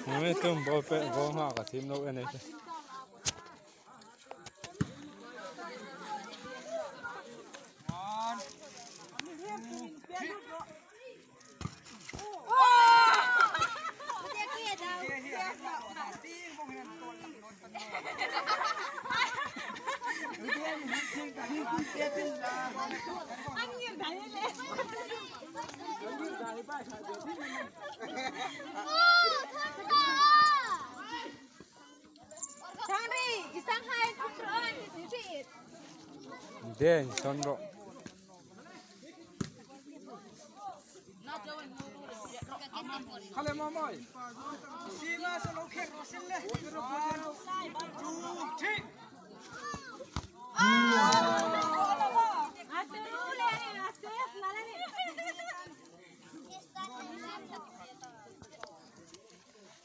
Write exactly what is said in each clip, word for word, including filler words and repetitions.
Momentum ball pet, ball nghak a team no energy. Thangri, i sang hai, thangri. Deng, son ro. Khale mo moi. Singa sa lo khek ro sin le. One, two, three.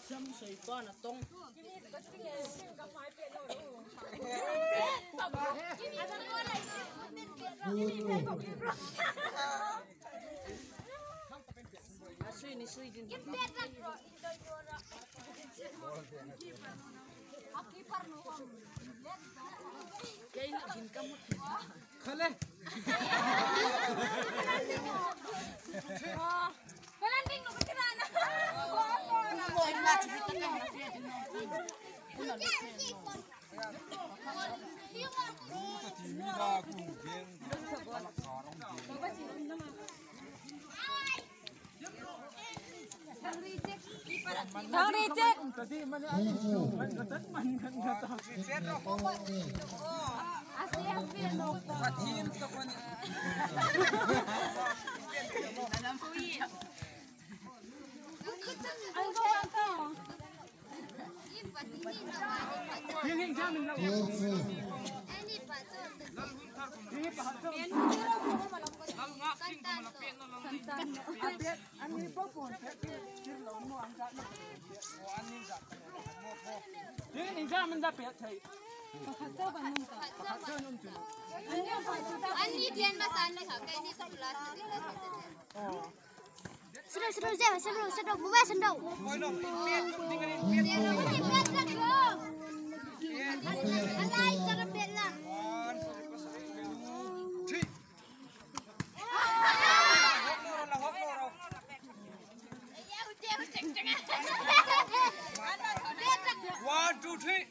Sam sei pa na tong. A sui ni sui din. Kei na hin ka mut. Khale. Thangri check. An ni tian ma san ni kha, kei ni sa plus na ding na sa. Sero, sero, sero, sero, sero, buba sero. One, two, three.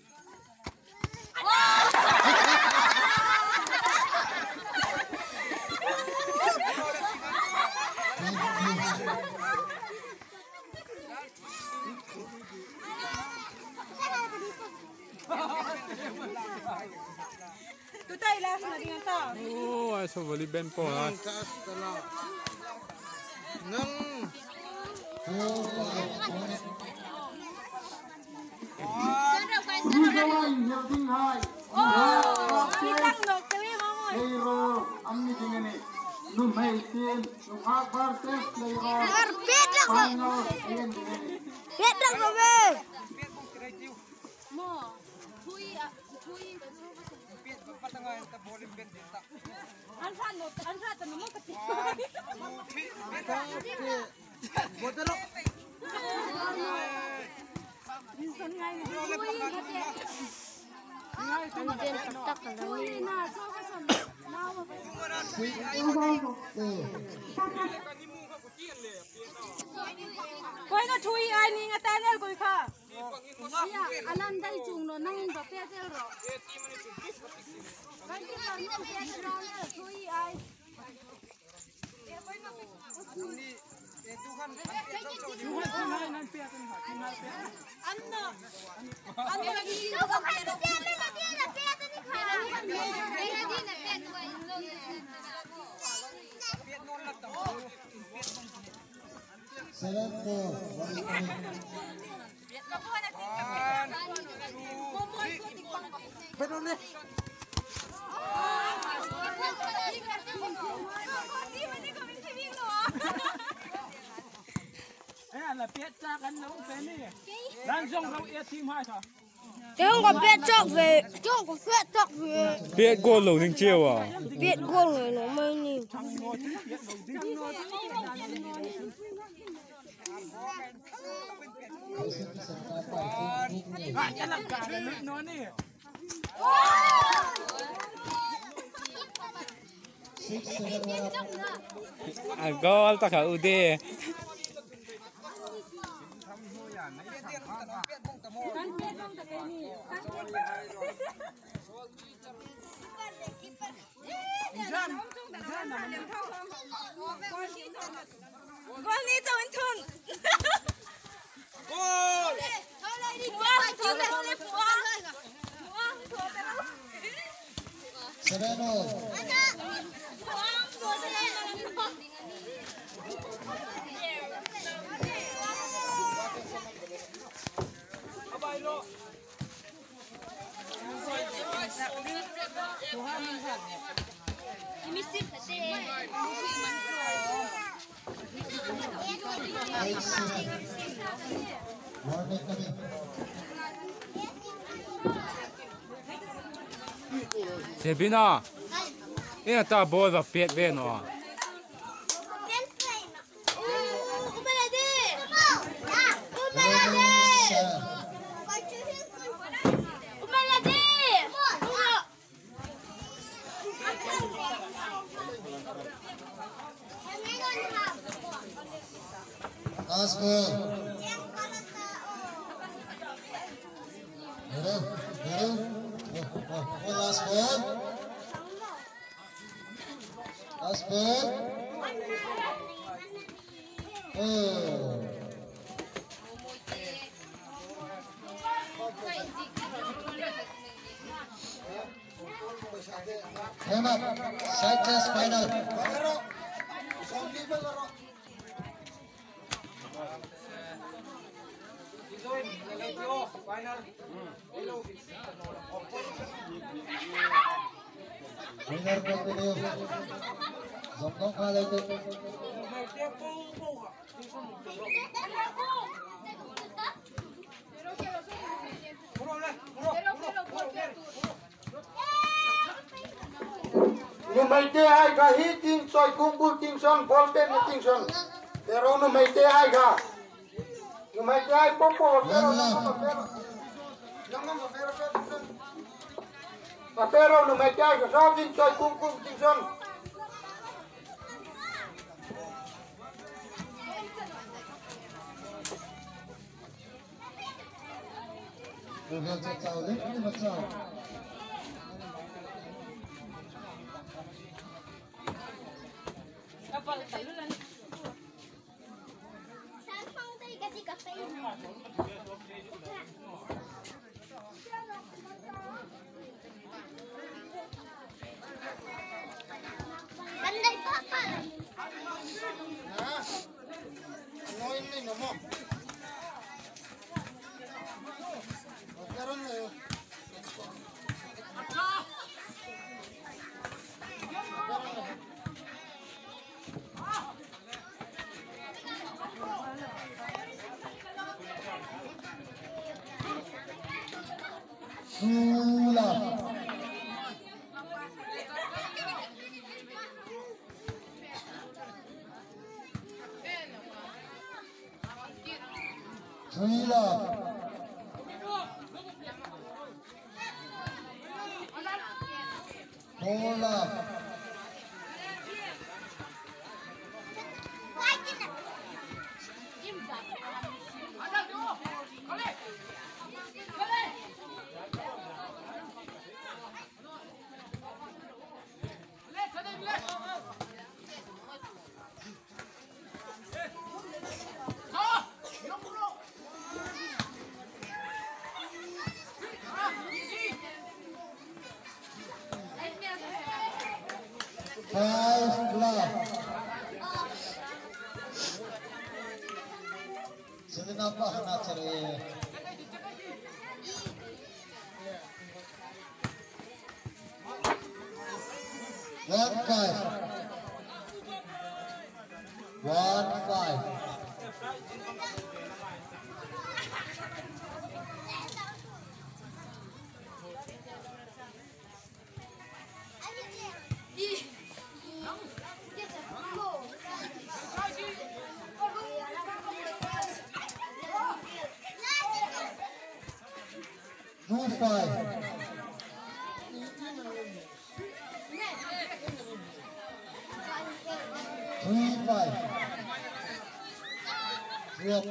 Tuta ila na ding ta. Oh, ai so volley ben po ha. Nang. Leiro, an ni ding a nih. Nuhmei team, nunghak versus Leiro. Final, team ding a nih. Mo, thui, ah, thui. An hrat lo, an hrat ta mo ka ti. One, two, three. Botelo. Koi na thui ai ni nga ta nel koi kha. Ia, alan dai chung lo, nangin ba pe tel ro. Kan ti kan nel pe tel ro, thui ai. Seven four. Kei hung ka pet chawk ve, kei hung ka pet chawk ve. Pet goal lo ding cheu a. Pet goal ngei lo mai ni. A goal ta kha u de. Goal ni chau in thun. Goal! Seven all. Sebina, ina ta ball va pet ve naw. Last ball. Hello, hello. Oh, oh, oh, last ball. Last ball. Oh. Time up. Side chase final. Final. Winner continue. Zom kong kha lei te. Nuhmeite hai kha hi tieng chawi kung bul tieng sawn, ball pet na tieng sawn. Pero nuhmeite hai kha. Nuhmeite hai po po, pero, pero. Pero nuhmeite hai kha, sa tieng chawi kung kung tieng sawn. Sula. Sula. Four love. Five love. Apa hana chare. One five. One five. Two five. Three five. Three up.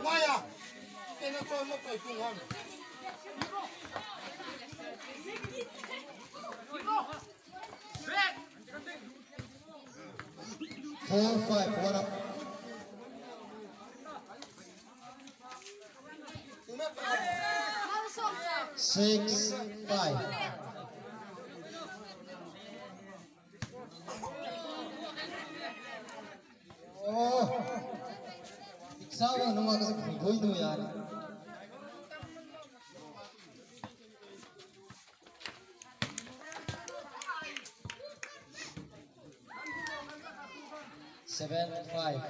Waya. Kena chon mo koi tung ham. Four five, one up. Six five. Oh. Iksa wa nunga ka sa koi do yaar. Seven five.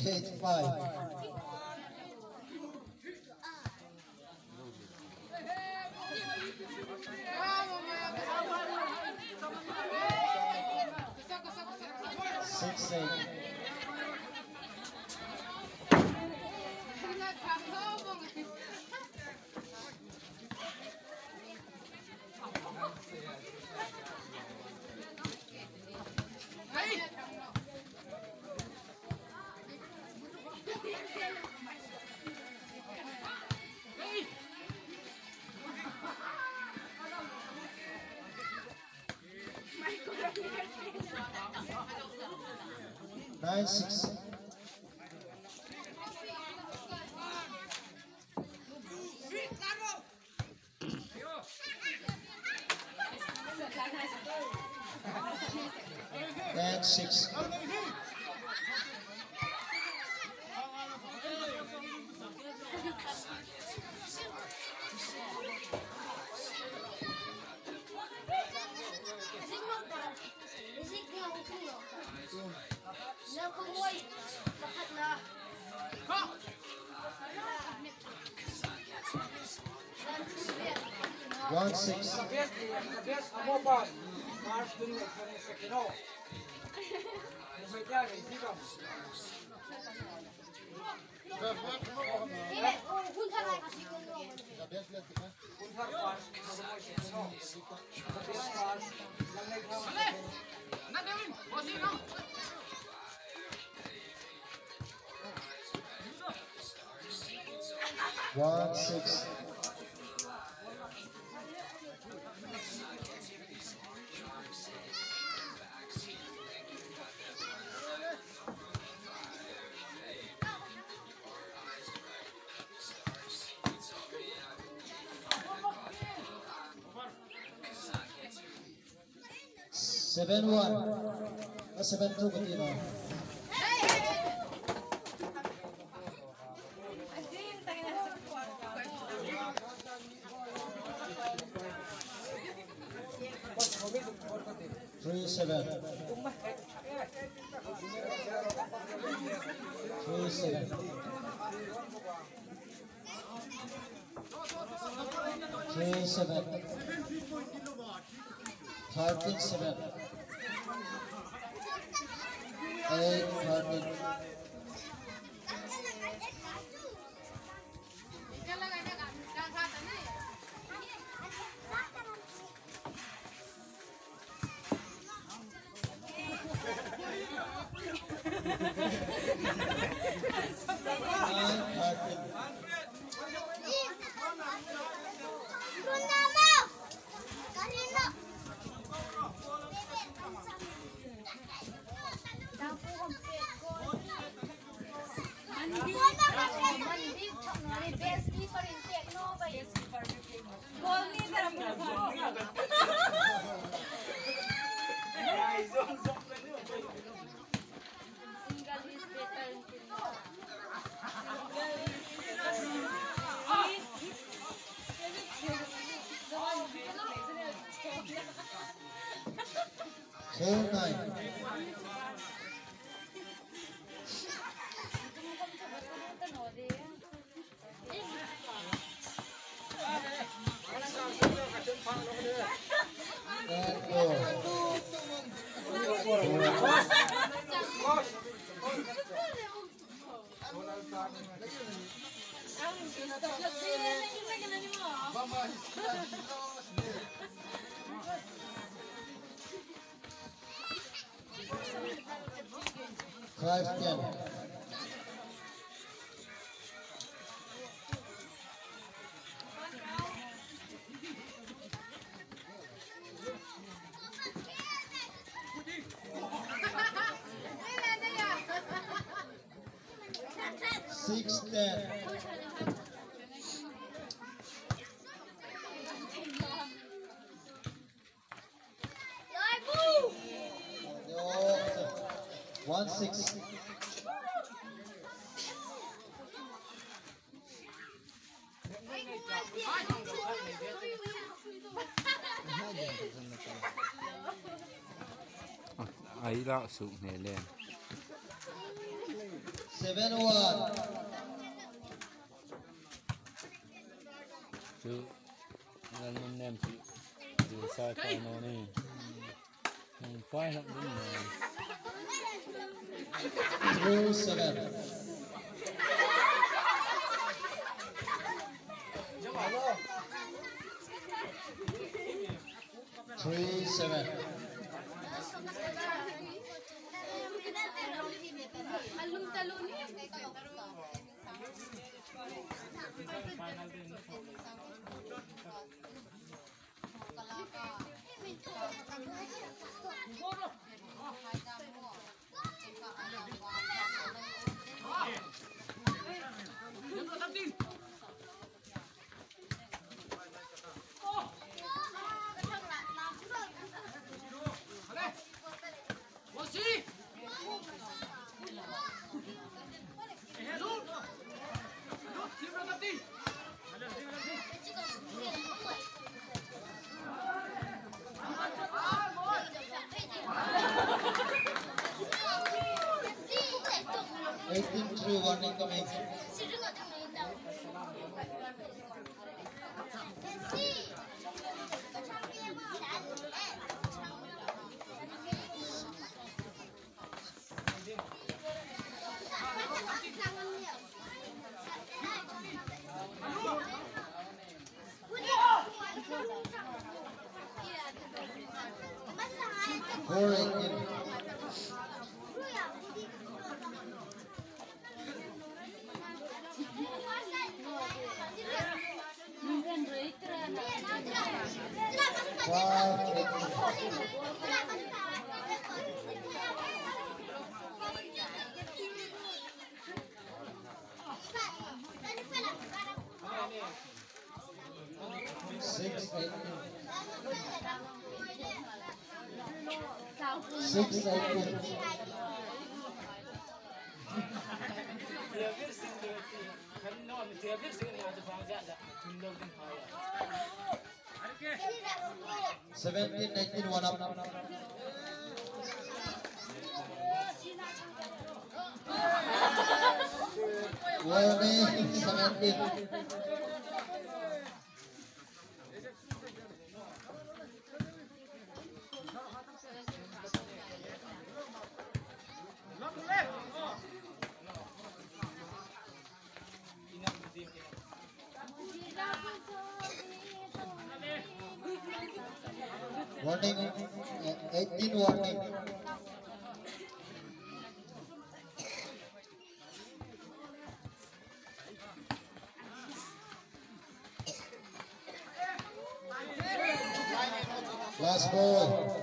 Eight five. Six eight. Nine six. And six. One six. One six. Seven one. A seven two ka ti naw. Three seven. Three seven. Three seven. Thirteen seven. Eight thirteen. Four nine. Five ten. Six ten. One six. Ai la su ne le. Seven one. Chu, ngan nun nem chu. Chu sa ka no ni. Hmm, pai lak dun ni. Two seven. Three seven. Eighteen three warning coming. Four eighteen. Five eighteen. Six eighteen. Six eighteen. Seventeen nineteen, one up. Warning, seventeen. Warning, eh, eighteen warning. Aw,